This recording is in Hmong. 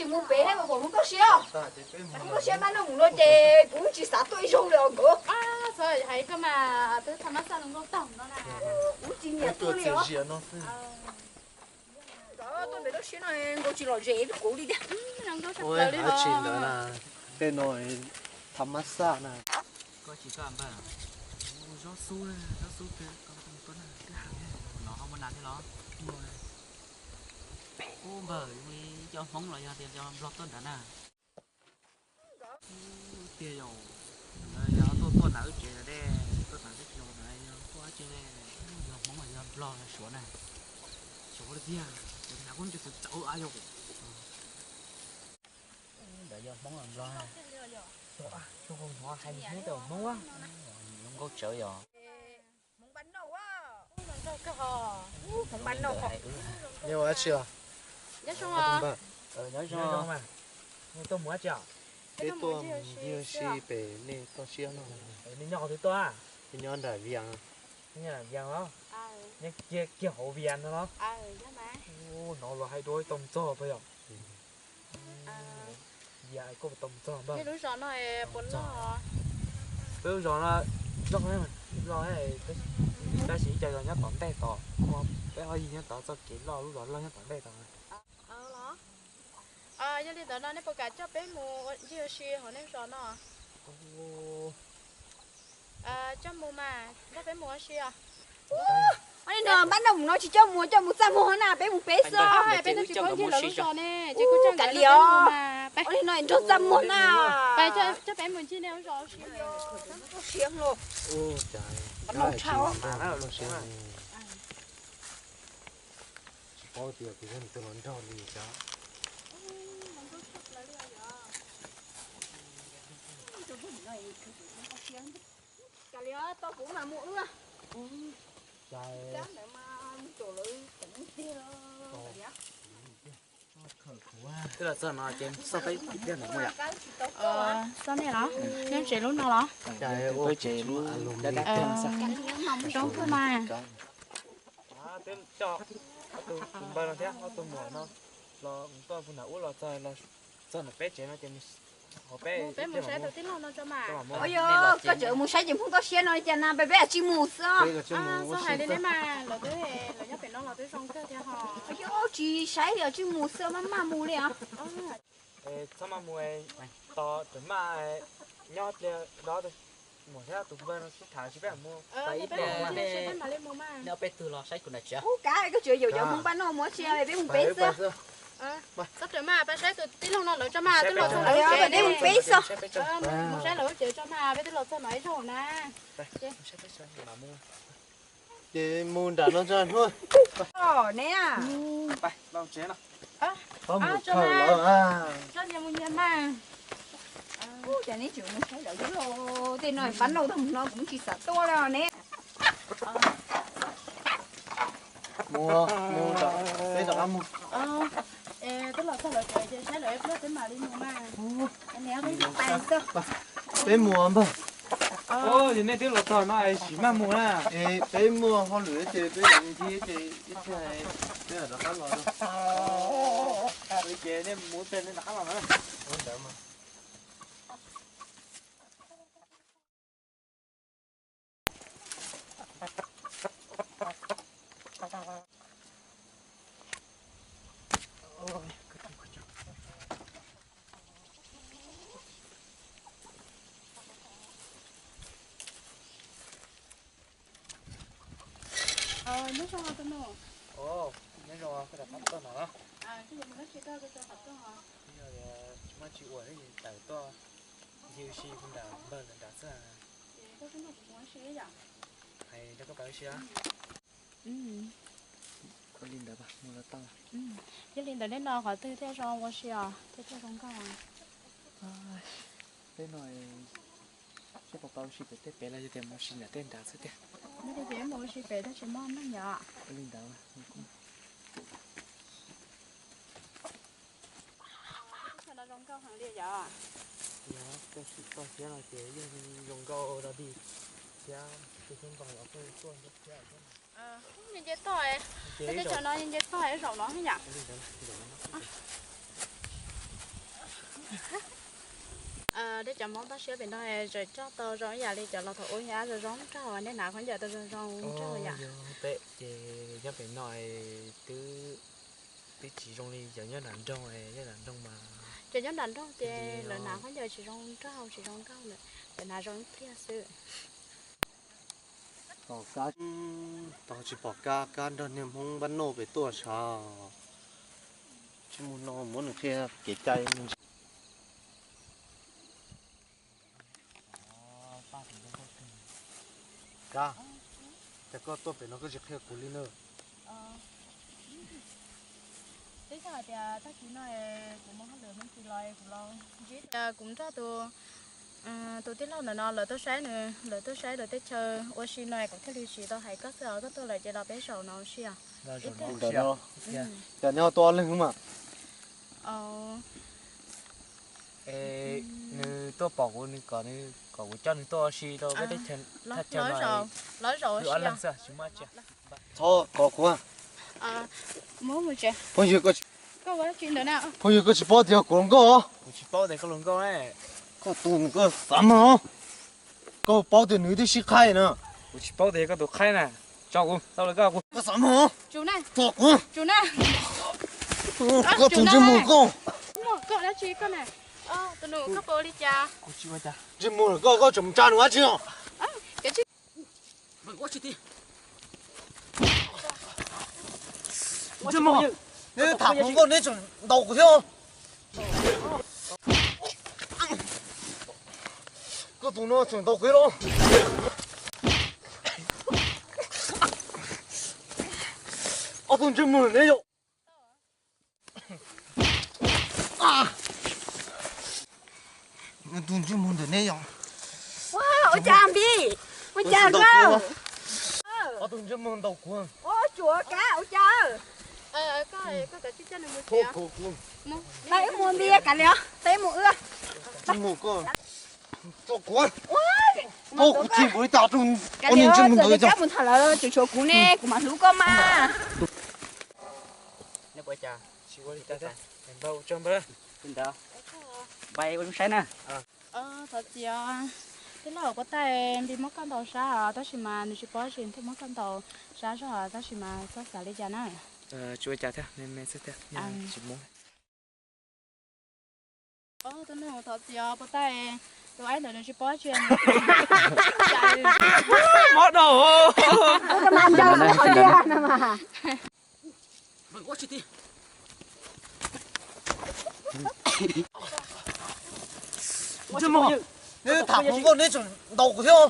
Mus pem thiab mas pom Hmoob Nkauj Siab. Hmoob Nkauj Siab npaj noj mus no ces kuv tsis xav tuaj ib zaug li os nkawd. Xav hais koj mas twb tha mab xaj Hmoob Nkauj tag no na. Kuv tsis nyiam tuaj li os. Tuaj pem Nkauj Siab no Nkauj tsis lom zem kuv li tiag. Ua tsis ntawd na, tej no tha mab xaj na. Koj tsis koj npawg, zaub xub, zaub xub kawg, koj tuaj na, twb heev no ho muaj nas thiab los? Ub npawg, zoo li cov Hmoob los yog tias cov Nplog tuaj nrad na? Tiag yom, yog tuaj tuaj ntawm wb tsev ntawd, tuaj ntawm teb chaws ntawd yog tuaj tsev, yog Hmoob los yog Nplog los Suav na? Suav li tiag, ces nrad kuj tsis txawv txawv a yog. Ntawd yog Hmoob los Nplog na? Hais li tau Hmoob, Hmoob Nkauj Tsawv yom. Nyob ua dab tsi os? Nyob zoo. Nyob zoo. Tuaj mus dab tsi os? Peb tuaj ncig ua si pem nej toj siab no. Nej nyob qhov twg tuaj? Peb nyob nram Vias. Nyob nram Vias os? Nyob kiag kiag hauv Vias no los? Hnov luag hais dua tau mus txog puas yog? Vias koj tau mus txog npawg? Peb lub zos no, zos, tab sis ib co zos nyob tom ntej tod, peb ho yig nyob tod txoj kev loj, lub zos loj nyob tom ntej tod. Yog li ntawd no nej puas kam coj peb mus ncig ua si hauv nej zos no? Coj mus mas, coj peb mus ua si os. Ua li no npaj noj mus no tsis coj mus, coj mus txaj muag na, peb mus peb xwb. Peb twb tsis paub ncig lawv lub zos ne, ces kuj coj nkawd coj peb mus mas. Ua li no nrog txaj muag na. Coj peb mus ncig nej lub zos ua si. Tsis paub tias kuv yog tus los nrog li cas. Cas li tau kuv mas mus wb. Cas ntawd mas mus caum lawv teev tiag. Twb los txog no ces xauj peb ib pliag mus yom. Xauj nej los? Nyob tsev lub no los? Peb tsev lub dab dab kawg no xauj. Zoo kawg mas. Twb coj ob tug npawg no thiab ob tug muam no los mus tuaj puag nram ub los txog, txog nram peb tsev no ces mus hauv peb, peb mus saib tus tij laug no tso mas. Ua yog koj tseem mus saib ces Hmoob Nkauj Siab no li cas na, peb peb tsis mus xwb. Xauj hais li nej mas, lawv twb, lawv nyob pem no los twb zoo kawg thiab ho. Ua yog tsis saib li os, tsis mus xwb, maj maj mus li os. Txhob maj mus, tos tus maj nyob pliag, muam thiab tus npawg no sib tham tsis peb mus. Ib pliag nej ob peb tug los saib kuv nram tsev. Ub kav koj tseem yaum cov Hmoob npaj noj mus tsis, peb mus peb xwb. Txhob rawm mas, peb saib tus tij laug no lawv tso mas, twb los txog lawv tsev, peb mus peb xwb. Mus saib lawv tsev tso mas, peb twb los txog no ib zaug na. Ces mus nram no tso hnub. Neb, txhob mus khaws lawm. Txhob nyias mus nyias mas. Ub, cas neb tseem mus saib lawv thiab lauj, tej no npaj noj tag mus no kuv tsis xav tuaj li ne. Mus, mus, peb rov qab mus. Twb los txog lawv tsev ces saib lawv ib pliag peb mam li mus mas. Peb mus npawg. Yog nej twb los txog no es sim maj mus na. Es peb muaj hauj lwm ces peb yuav ncig ces ib pliag peb rov qab los. Ces nej mus ib pliag nej rov qab los na. Nyob zoo tus nus. Nyob zoo, koj rov qab tuaj no los? Koj yuav mus dab tsi tuaj, koj rov qab tuaj os? Yog tsis muaj tsi ua, tawm tuaj ncig ua si nram npawg lawv nram xwb. Koj twb nrog kuv mus ua si yom? Hais rau koj pab ua si. Ua li ntawd mus los tau. Yog li ntawd nej no qhov twg thiaj zoo ua si os, thiaj thiaj zoo nkauj? Peb no seb puas tau ua si pem tej pem los yog tias mus ua si nram tej nrad xwb tiag. Yog li ces mus ua si pem tab sis muaj neeg yom. Ua li ntawd. Teb chaws no zoo nkauj heev li yom. Yog koj tsis toj siab no ces yeej zoo nkauj dog dig thiab, tus xub npog los kuj tuaj nrog thiab. Nce toj, teb chaws no nce toj zaum no yom. Dej cov Hmoob toj siab pem no tseem coj tau zoo ib yam li cov los thaum ub, zoo zoo nraug, nej hnav khaub ncaws tau zoo zoo nraug yom. Peb ces nyob pem no twb, twb tsis zoo li cov nyob nram nroog, nyob nram nroog mas, cov nyob nram nroog ces lawv hnav khaub ncaws tsis zoo nraug, tsis zoo nraug lawm, lawv hnav zoo ib pliag xwb. Tom kab, tau tsis pom kab, kab nrog niag Hmoob npab noj pem tuaj sav. Tsis mus no muab nws qhia kev cai. Kab, cas koj tuaj pem no koj tsis qhia kuv li na? Twb yog hais tias tag kis no kuv mus hauj lwm me ntsis los kuv los ntsib, kuv nrog tus, tus tij laug ntawm no lawv tuaj saib nws, lawv tuaj saib lawv teb chaws ua si no kuv thiaj li tsis tau hais koj xwb os, koj tuaj lawm ces los peb zaum no ua si os. Ib pliag. Cas neb ho tuaj ob leeg mas? Nws tuaj pom kuv, nws kom, nws kom kuv coj nws tuaj ua si rau peb teb chaws, thaj chaw no. Los zaum ua si os. Txhob kov kuv. Phooj ywg, koj tsis paub tias kuv hluas nkauj os? Kuv tsis paub tias koj hluas nkauj. Koj tus nws koj xav mas os. Koj paub tias nws twb sib qhaib na. Kuv tsis paub tias koj tus qhaib na. Tso kuv, tau lawm koj, kuv. Koj xav mas os. Tso kuv. Koj tus ntsej muag koj. Ntsej muag koj, koj tseem mus tsa nws dab tsi os? Ntsej muag, neb tham hluas nkauj neb tseem ntaus kuv thiab. Koj tus no tseem ntaus kuv los? Ob tug ntsej muag neb yog. Tus ntsej muag ntawm neb yog. Ua cas npis, ua cas npis. Ob tug ntsej muag ntaus kuv. Ua cas, ua cas. Tau ib mus npis kav liam, tau ib mus ua. Ntsej muag koj, tso kuv. Koj kuv tsis npaum li cas rau ob niag ntsej muag ntawd. Mus tham lawv, tseem tshuav kuv ne, kuv mam hlub koj mas. Thov txim, tij laug, puas tau npis muab koj ntaus sab os, tab sis mas nws tsis paub tsis thiaj muab koj ntaus sab zog, tab sis mas txhob xav li cas na. Tsis ua cas thiab, me me xwb thiab, tsis muab. Tus nug thov txim os, puas tau, tus aib ntawd nws tsis paub tsis. Mob dau. Ntsej muag, neb tham hluas nkauj neb tseem ntaus kuv thiab.